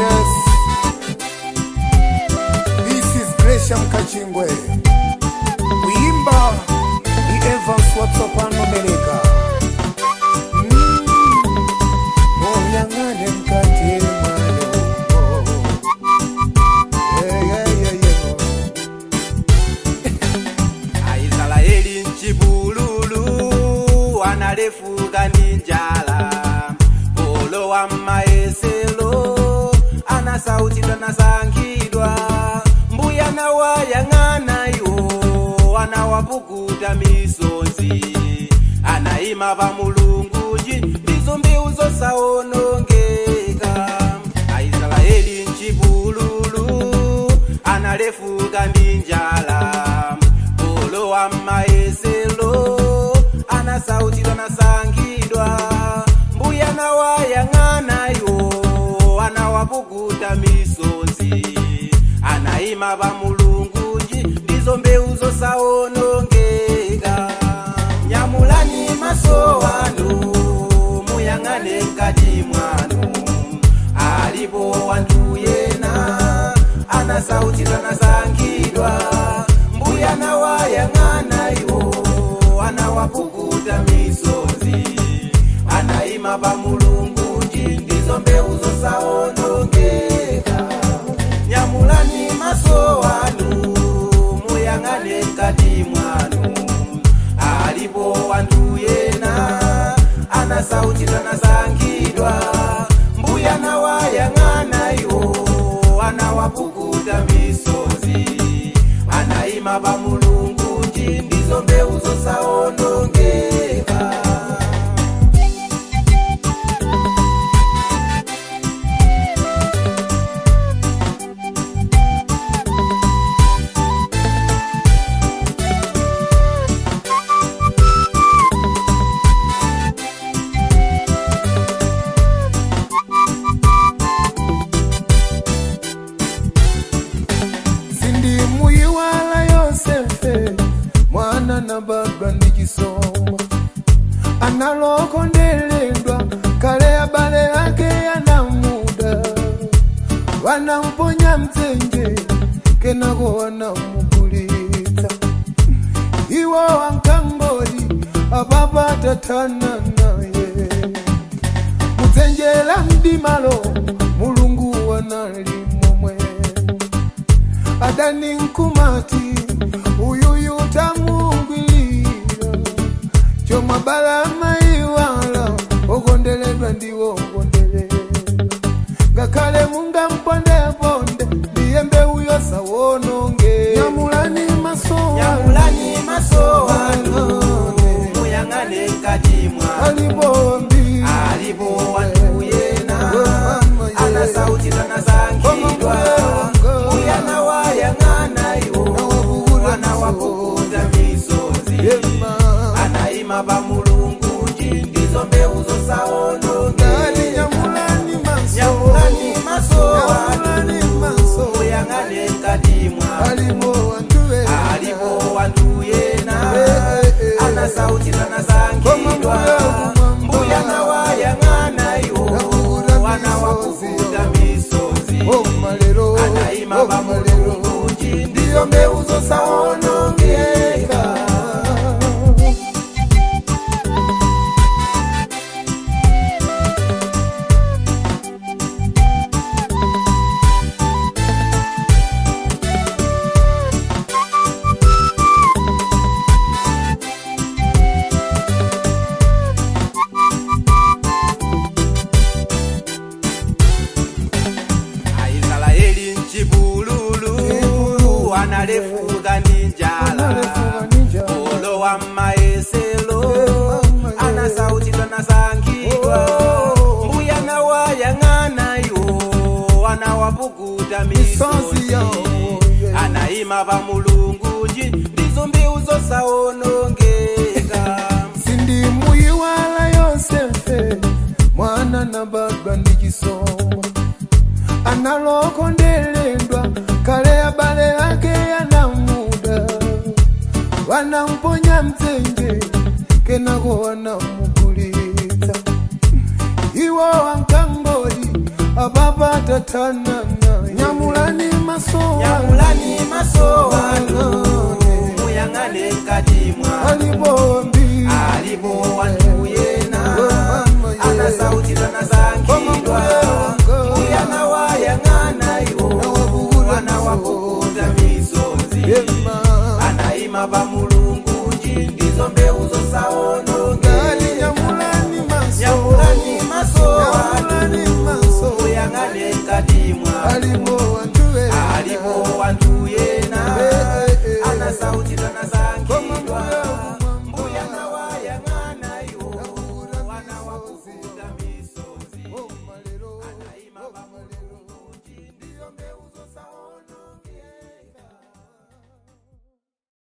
Yes, this is Gresham Kachingwe. Kuimba ni Evans Watsopano Meleka. Oyang'ane mkati mwayo. Yeah, yeah, yeah, yeah. Aisraeli mchipululu analefuka ndi njala, polowa mmaeselo anasautidwa nasankhidwa. Mbuya nawayang'ana iwo, anawapukuta misozi, anayima pa Mulunguji, ndizo mbewu zosaonongeka. Aisraeli mchipululu analefuka ndi njala, polowa mmaeselo anasautidwa nasankhidwa. Mbuya nawayang'ana iwo, anawapukuta misozi, anayima pa Mulunguji, ndizo mbewu zosaonongeka. Nyamulani maso anu, muyang'ane mkati mwanu, alipo wanthu yena anasautidwa nasankhidwa. Mbuya nawayang'ana iwo, anawapukuta misozi, anayima pa Mulunguji, ndizo mbewu zosaonongeka. Nyamulani maso anu, muyang'ane mkati mwanu, alipo wanthu yena anasautidwa nasankhidwa. Mbuya nawayang'ana iwo, anawapukuta misozi, anayima pa Mulunguji, ndizo mbewu zosaonongeka. Sindimuyiwala Yosefe, mwana na baba ndichisoma, analokondeledwa kale, abale ake anamuda, wanamponya mtsenje, kenako wanamugulitsa. Iwo wankangoli apapatatana naye mudzenjela mdimalo, Mulungu wanali momwe. Adani nkumati uyuyu tamugwilira, chomwe maiwala okondeledwa ndiwo okondeledwa, ngakhale mungampondeponde, ndiye mbewu yosawononge. Nyamulani maso, Nyamulani maso anu, muyang'ane mkati mwanu, alipo mbi alipo wanthu yena anasautidwa nasankhidwa. Mbuya nawayang'ana iwo, anawapukuta misozi, anayima pa Mulunguji, ndizo mbewu zosaonongeka. Nyamulani maso, Nyamulani maso nyamulani anu, maso, muyang'ane mkati mwanu, alipo wanthu ena alipo wanthu yena Eh, eh, eh. anasautidwa nasankhidwa. Mbuya nawayang'ana iwo, anawapukuta misozi, omalero anayima pa omalero Mulunguji, ndizo mbewu zosaonongeka. Aisraeli mchipululu analefuka ndi njala, Analefuka ndi njala. polowa mmaeselo anasautidwa nasankhidwa. Mbuya nawayang'ana iwo, anawapukuta Misozi misozi, yawo, yeah. anayima pa Mulunguji, ndizo mbewu zosaonongeka. Sindimuyiwala Yosefe, mwana na baba ndichisoma, analokondeledwa kale, abale ake anamuda, wanamponya mtsenje, kenako wanamugulitsa. Iwo wankangoli Ababa tatanana, nyamulani maso Nyamulani maso wanu, muyang'ane mkati mwa alipo.